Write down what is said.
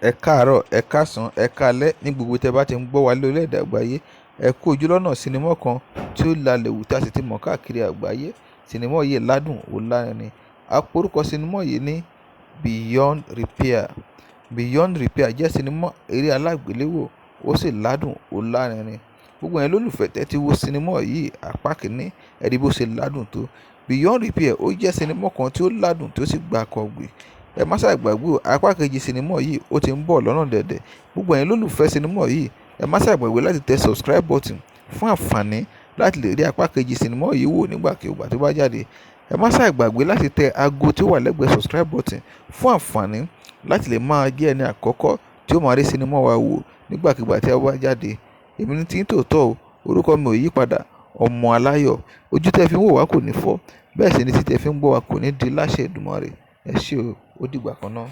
Ẹ káàárọ̀, ẹ káàsán, ẹ káalẹ́ ní gbogbo tẹ́ bá ti ń gbọ́ wa lórílẹ̀-èdè àgbáyé. Ẹ kú ojúlọ́nà sinimá kan tí ó lalẹ̀ wù tí a sì ti mọ̀ káàkiri àgbáyé. Sinimá yìí ládùn, ó lárinrin. A porúkọ sinimá yìí ní Beyond Repair. Beyond Repair jẹ́ sinimá eré alágbéléwò, ó sì ládùn, ó lárinrin. Gbogbo ẹ̀yin olólùfẹ́ tẹ́ ti wo sinimá yìí apá kìíní, ẹ rí bí ó ṣe ládùn tó. Beyond Repair ó jẹ́ sinimá kan tí ó ládùn tí ó sì gbáǹkọ́gbì. Ẹ má ṣe gbàgbé o, apá kejì sinimá yìí ó ti ń bọ̀ lọ́nà dẹ̀dẹ̀. Gbogbo ẹ̀yin olólùfẹ́ sinimá yìí, ẹ má ṣe gbàgbé láti tẹ subscribe button fún àǹfààní láti lè rí apá kejì sinimá yìí wò nígbàkigbà tó bá jáde. Ẹ má ṣe gbàgbé láti tẹ ago tí ó wà lẹ́gbẹ̀ẹ́ subscribe button fún àǹfààní láti lè máa jẹ́ ẹni àkọ́kọ́ tí ó máa rí sinimá wa wò nígbàkigbà tí a bá jáde. Èmi ní tí ń tòótọ́ o, orúkọ mi ò yí padà, ọmọ aláyọ̀. Ojú tẹ́ fi ń wò wá kò ní fọ́, bẹ́ẹ̀ sì ni etí tẹ́ fi ń gbọ́ wa kò ní di láṣẹ Èdùmàrè. Ẹ ṣé o, ó dìgbà kan náà.